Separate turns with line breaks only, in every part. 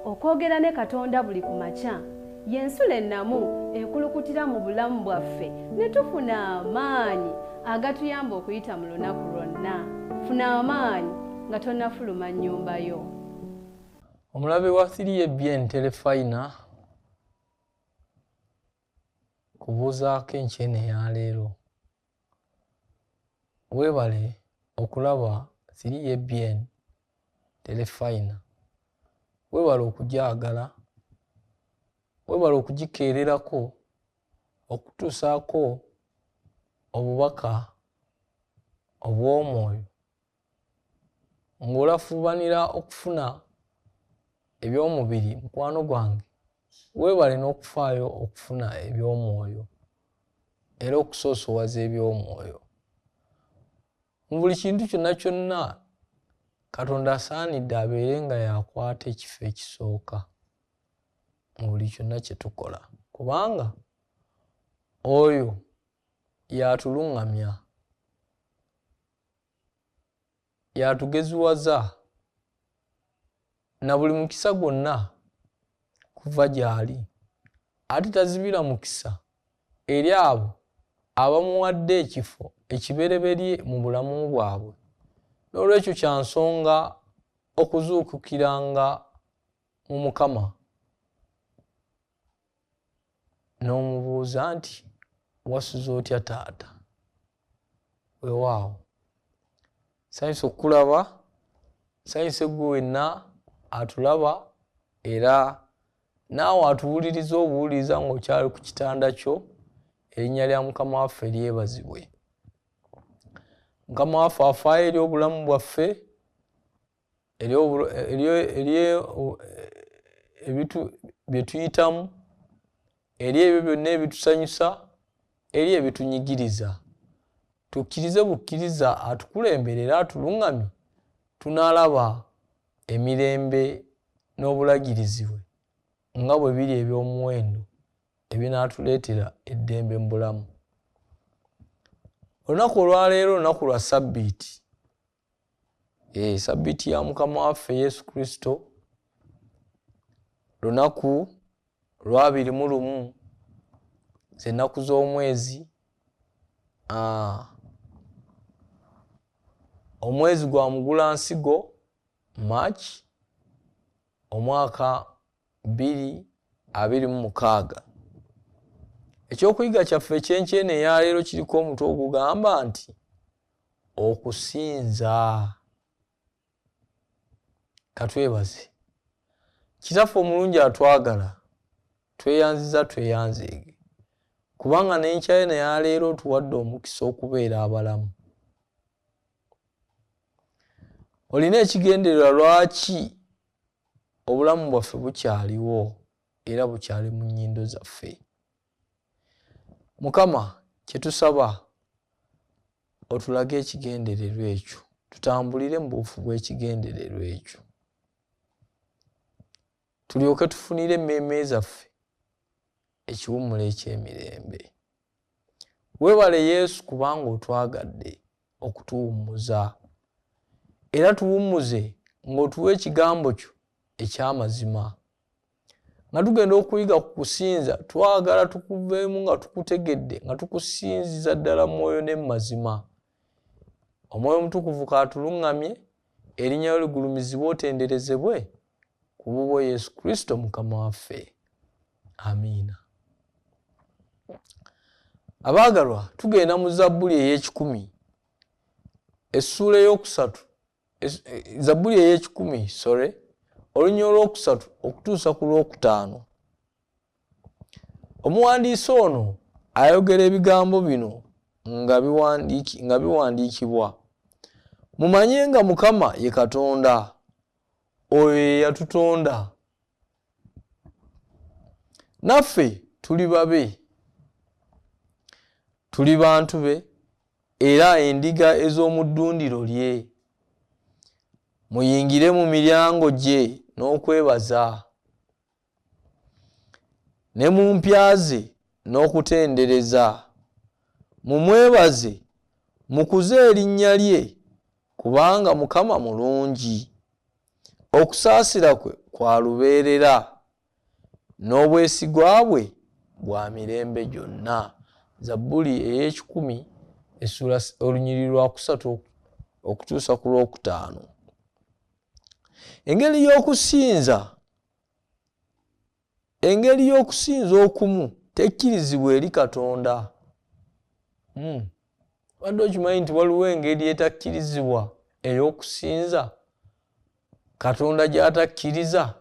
Okwogera ne Katonda buli ku makya y'ensulo ennamu ekulukutira mu bulamu bwaffe ne tufuna amaanyi agatuyamba okuyita mu lunaku lwonna. Funa amaanyi nga tonnafuluma nnyumba yo.
Omulabe wa 3ABN Terefayina kubuuzaako enkyene eya leero. Weebale okulaba 3ABN Terefayina. Weebale okugyagala, weebale okugikeererako, okutuusaako obubaka obw'omwoyo ng'olafuubanira okufuna eby'omubiri. Mukwano gwange, weebale n'okufaayo okufuna eby'omwoyo era okusoosowaza eby'omwoyo. Mu buli kintu kyonna kyonna, Katonda asaanidde abeere nga y'akwata ekifo ekisooka mu buli kyonna kye tukola, kubanga oyo y'atuluŋŋamya, y'atugeziwaza, na buli mukisa gwonna kuva gy'ali. Ate tazibira mukisa eri abo abamuwadde ekifo ekibereberye mu bulamu bwabwe. N'olwekyo kya nsonga okuzuukukiranga mu Mukama n'omubuuza nti, wasuze otya taata? Weewaawo, nsanyuse okukulaba, nsanyuse ggwe wenna atulaba era naawe atuwuliriza obuwuliriza ng'okyali ku kitanda kyo. Erinnya lya Mukama waffe lyebazibwe. Mukama waffe afaayo eri obulamu bwaffe, eri ebintu bye tuyitamu, eri ebyo byonna ebitusanyusa, eri ebitunyigiriza. Tukkirize bukkiriza atukulembere era atuluŋŋamye, tunaalaba emirembe n'obulagirizi bwe nga bwe biri eby'omuwendo ebinaatuleetera eddembe mu bulamu. Olunaku olwaleero lunaku lwa Ssabbiiti. Ssabbiiti ya Mukama waffe Yesu Kristo, lunaku lwabiri mu lumu, z'ennaku z'omwezi. Omwezi gwa Mugulansigo, March, omwaka 2026. Ekyokuyiga kyaffe ekyenkyene eyaleero kiriko omutwe ogugamba nti okusinza. Katwebaze Kitaffe omulungi atwagala, tweyanziza tweyanzeege, kubanga n'enkya eyaleero otuwadde omukisa okubeera abalamu. Olina ekigendererwa lwaki obulamu bwaffe bukyaliwo era bukyali mu nnyindo zaffe. Mukama, kye tusaba otulage ekigendererwa ekyo, tutambulire mu buufu bw'ekigendererwa ekyo, tulyoke tufunire emmeeme zaffe ekiwummulo eky'emirembe. Weebale Yesu kubanga otwagadde okutuwummuza, era tuwummuze ng'otuwa ekigambo kyo eky'amazima. Nga tugenda okuyiga ku kusinza, twagala tukuveemu nga tukutegedde, nga tukusinziza ddala mwoyo ne mazima. Omwoyo Omutukuvu k'atuluŋŋamye, erinnya lyo ligulumizibwe otenderezebwe ku bubwo Yesu Kristo Mukama waffe. Amiina. Abaagalwa, tugenda mu Zabbuli ey'ekikumi, essuula ey'okusatu, Zabbuli ey'ekikumi, sorry, olunya olwokusatu okutuusa ku lwokutaano. Omuwandiisi ono ayogera ebigambo bino nga biwandiikibwa. Mumanye nga Mukama ye Katonda, oyo ye yatutonda, naffe tuli babe, tuli bantu be, era endiga ez'omu ddundiro lye. Muyingire mu miryango gye n'okwebaza, ne mu mpya ze n'okutendereza. Mumwebaze, mukuze erinnya lye, kubanga Mukama mulungi. Okusaasira kwe kwa lubeerera, n'obwesigwa bwe bwa mirembe gyonna. Zabbuli ey'ekikumi essula olunyiriri lwa 3 okutuusa ku lwokutaano. Engeri y'okusinza okumu tekkirizibwa eri Katonda. Wadde okimanyi nti waliwo engeri etakkirizibwa ey'okusinza Katonda gy'atakkiriza?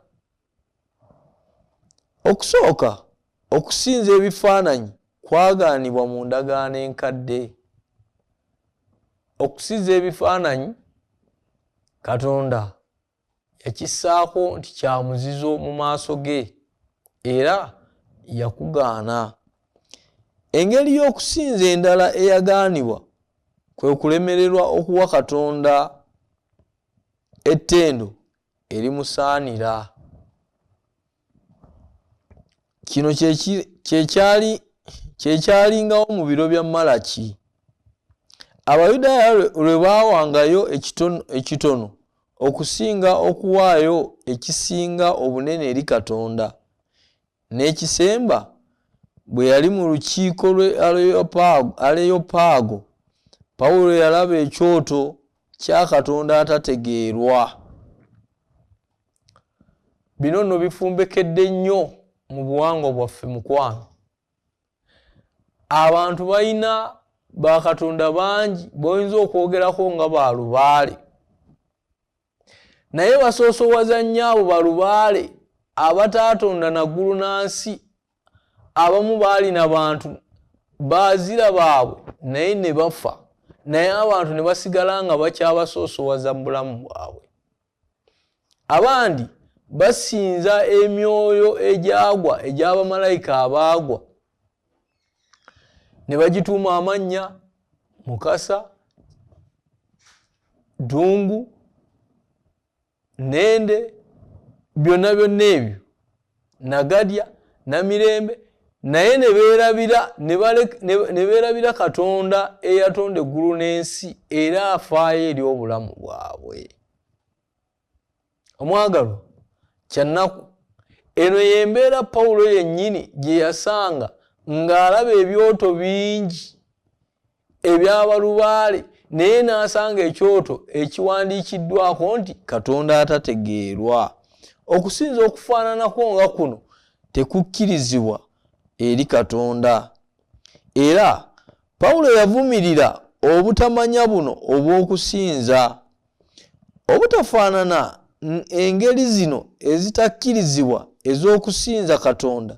Okusooka, okusinza ebifaananyi kwagaanibwa mu ndagaano enkadde. Okusinza ebifaananyi Katonda yakissaako nti kya muzizo mu maaso ge era yakugaana. Engeri y'okusinza endala eyagaanibwa kwe kulemererwa okuwa Katonda ettendo erimusaanira. Kino kye kyalingawo mu biro bya Malaki. Abayudaaya lwe baawangayo ekitono okusinga okuwaayo ekisinga obunene eri Katonda. N'ekisemba bwe yali mu lukiiko lw'e Aleyopaago, Pawulo yalaba ekyoto kya Katonda atategeerwa. Bino nno bifumbekedde nnyo mu buwangwa bwaffe mukwano. Abantu balina bakatonda bangi b'oyinza okwogerako nga balubaale, naye basoosowaza nnyo abo balubaale abataatonda na ggulu na nsi. Abamu baalina bantu baazira baabwe naye ne bafa, naye abantu ne basigala nga bakyabasoosowaza mu bulamu bwabwe. Abandi basinza emyoyo egyagwa egy'abamalayika abaagwa ne bagituuma amannya Mukasa, Ddungu, Nende, byonna byonna ebyo, Nagadya, Namirembe, naye ne beerabira Katonda eyatonda eggulu n'ensi era afaayo eri obulamu bwabwe. Omwagalwa, kyannaku, eno y'embeera Pawulo yennyini gye yasanga ng'alaba ebyoto bingi ebyabalubaale, naye n'asanga ekyoto ekiwandiikiddwako nti Katonda atategeerwa. Okusinza okufaananako nga kuno tekukkirizibwa eri Katonda. Era Pawulo yavumirira obutamanya buno obw'okusinza. Obutafaanana engeri zino ezitakkirizibwa ez'okusinza Katonda,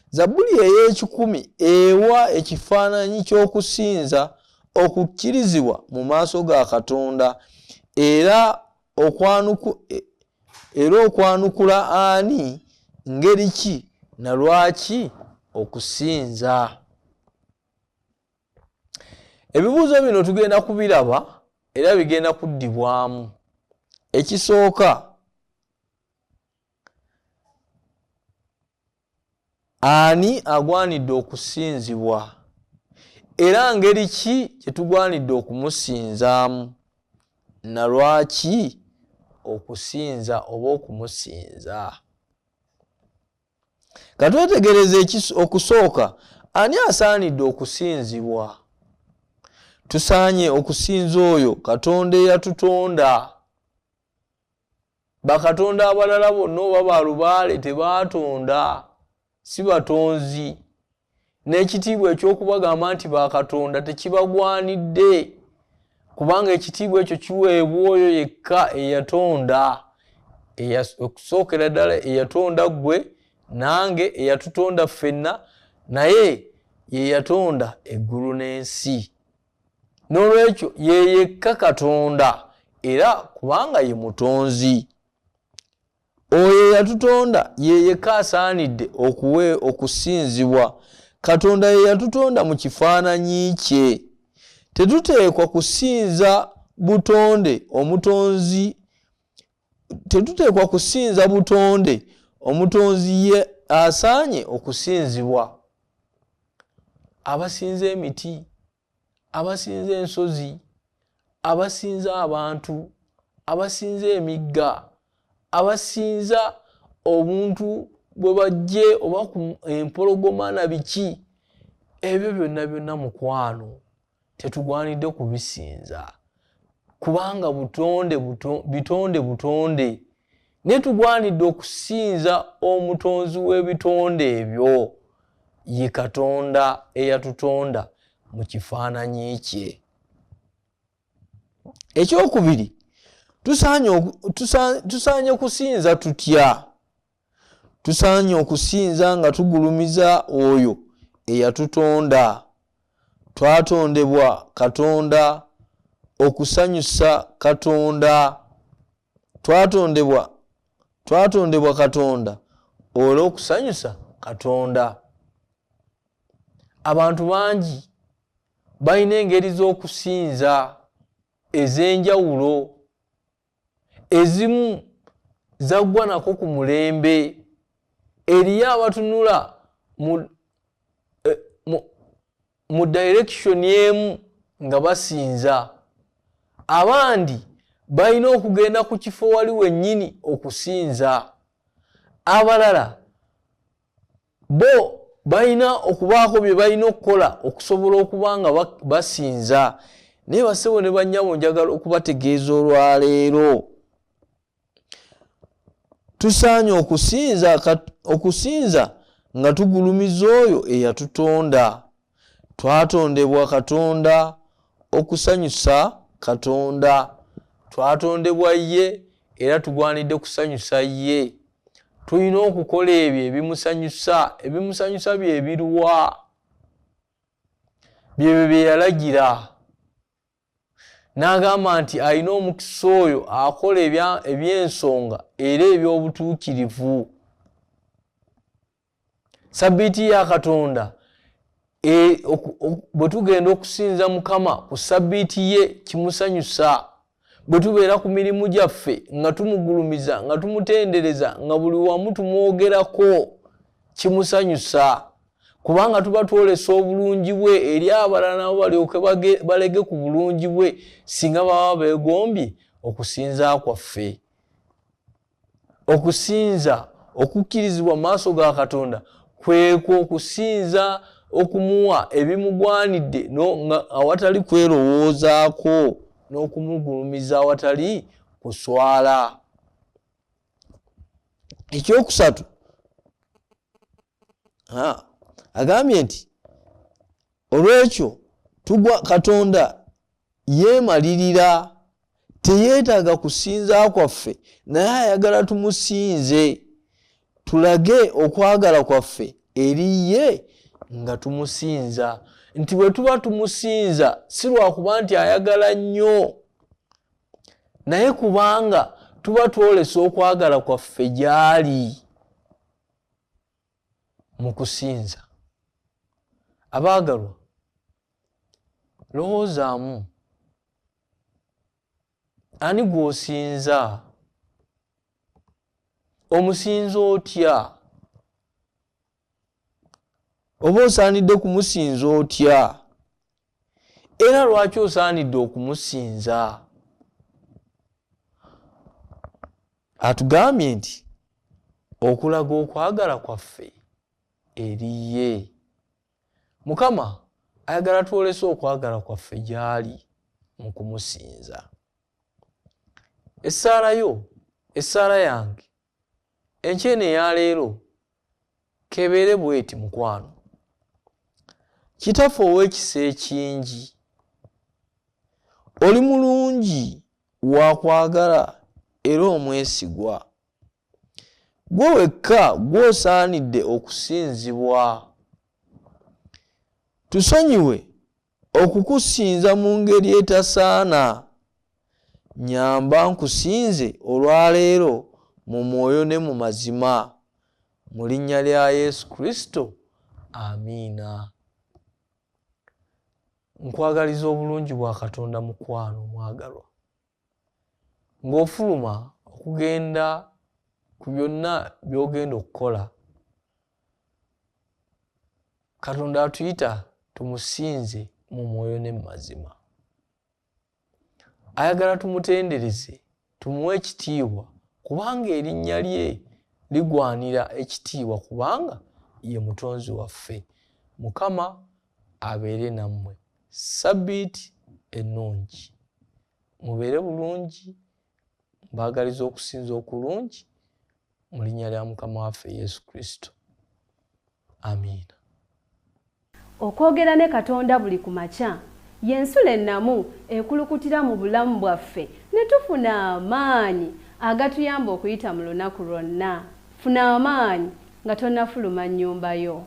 Zabbuli ey'ekikumi ewa ekifaananyi ky'okusinza okukkirizibwa mu maaso ga Katonda era okwanukula ani, ngeri ki na lwaki okusinza. Ebibuuzo bino tugenda kubiraba era bigenda kuddibwamu. Ekisooka, ani agwanidde okusinzibwa era ngeri ki gye tugwanidde okumusinzaamu na lwaki okusinza oba okumusinza? Katwetegereze okusooka, ani asaanidde okusinzibwa? Tusaanye okusinza oyo Katonda eyatutonda. Bakatonda abalala bonna oba balubaale tebaatonda, si batonzi. N'ekitiibwa eky'okubagamba nti bakatonda tekibagwanidde, kubanga ekitiibwa ekyo kiweebwa oyo yekka eyatonda, okusookera ddala eyatonda ggwe nange, eyatutonda ffenna, naye ye yatonda eggulu n'ensi. N'olwekyo ye yekka Katonda, era kubanga ye mutonzi. Oyo eyatutonda ye yekka asaanidde okusinzibwa. Katonda ye yatutonda mu kifaananyi kye. Tetuteekwa kusinza butonde omutonzi, tetuteekwa kusinza butonde omutonzi ye asaanye okusinzibwa. Abasinza emiti, abasinza ensozi, abasinza abantu, abasinza emigga, abasinza obuntu bwe bajje oba ku empologoma na biki, ebyo byonna byonna mukwano tetugwanidde kubisinza, kubanga bitonde butonde. Naye tugwanidde okusinza omutonzi w'ebitonde ebyo, ye Katonda eyatutonda mu kifaananyi kye. Ekyokubiri, tusaanye kusinza tutya? Tusaanye okusinza nga tugulumiza oyo eyatutonda. Twatondebwa Katonda okusanyusa Katonda. Twatondebwa Katonda olw'okusanyusa Katonda. Abantu bangi balina engeri z'okusinza ez'enjawulo, ezimu zaggwa nako ku mulembe. Eriyo abatunula mu direction emu nga basinza, abandi balina okugenda ku kifo wali wennyini okusinza, abalala bo balina okubaako bye balina okukola okusobola okuba nga basinza. Naye bassebo ne bannyabo, njagala okubategeeza olwaleero, tusaanye okusinza nga tugulumiza oyo eyatutonda. Twatondebwa Katonda okusanyusa Katonda. Twatondebwa ye era tugwanidde kusanyusa ye. Tulina okukola ebyo ebimusanyusa. Ebimusanyusa bye biruwa? Byebyo bye yalagira. N'agamba nti alina omukisa oyo akola eby'ensonga era eby'obutuukirivu. Sabbiiti ya Katonda, bwe tugenda okusinza Mukama ku sabbiiti ye kimusanyusa. Bwe tubeera ku mirimu gyaffe nga tumugulumiza, nga tumutendereza, nga buli wamu tumwogerako, kimusanyusa, kubanga tuba twolesa obulungi bwe eri abalala nabo balyoke balege ku bulungi bwe singa baba beegombye okusinza kwaffe. Okusinza okukkirizibwa mu maaso ga Katonda kwekwo okusinza okumuwa ebimugwanidde awatali kwerowoozaako n'okumugulumiza awatali kuswala. Ekyokusatu, agambye nti olwekyo tugwa Katonda yeemalirira, teyeetaaga kusinza kwaffe, naye ayagala tumusinze, tulage okwagala kwaffe eri ye nga tumusinza. Nti bwe tuba tumusinza si lwakuba nti ayagala nnyo, naye kubanga tuba twolesa okwagala kwaffe gy'ali mu kusinza. Abaagalwa, lowoozaamu, ani gw'osinza? Omusinza otya? Oba osaanidde kumusinza otya? Era lwaki osaanidde okumusinza? Atugambye nti okulaga okwagala kwaffe eri ye. Mukama ayagala twolese okwagala kwaffe gy'ali mu kumusinza. Essaala yo, essaala yange enkyene eya leero kebeere bweti mukwano. Kitaffe ow'ekisa ekingi, oli mulungi wa kwagala era omwesigwa. Gwe wekka gw'osaanidde okusinzibwa. Tusonyiwe okukusinza mu ngeri etasaana. Nnyamba nkusinze olwaleero mu mwoyo ne mu mazima. Mu linnya lya Yesu Kristo, amiina. Nkwagaliza obulungi bwa Katonda mukwano omwagalwa. Ng'ofuluma okugenda ku byonna by'ogenda okukola, Katonda atuyita tumusinze mu mwoyo ne mu mazima. Ayagala tumutendereze, tumuwe ekitiibwa, kubanga erinnya lye Ligwanira ekitiibwa kubanga ye mutonzi waffe. Mukama abeere nammwe. Sabbiiti ennungi. Mubeere bulungi, mbaagaliza okusinza okulungi mu linnya lya Mukama waffe Yesu Kristo. Amiina.
Okwogera ne Katonda buli ku makya y'ensulo ennamu ekulukutira mu bulamu bwaffe ne tufuna amaanyi agatuyamba okuyita mu lunaku lwonna. Funa amaanyi nga tonnafuluma nnyumba yo.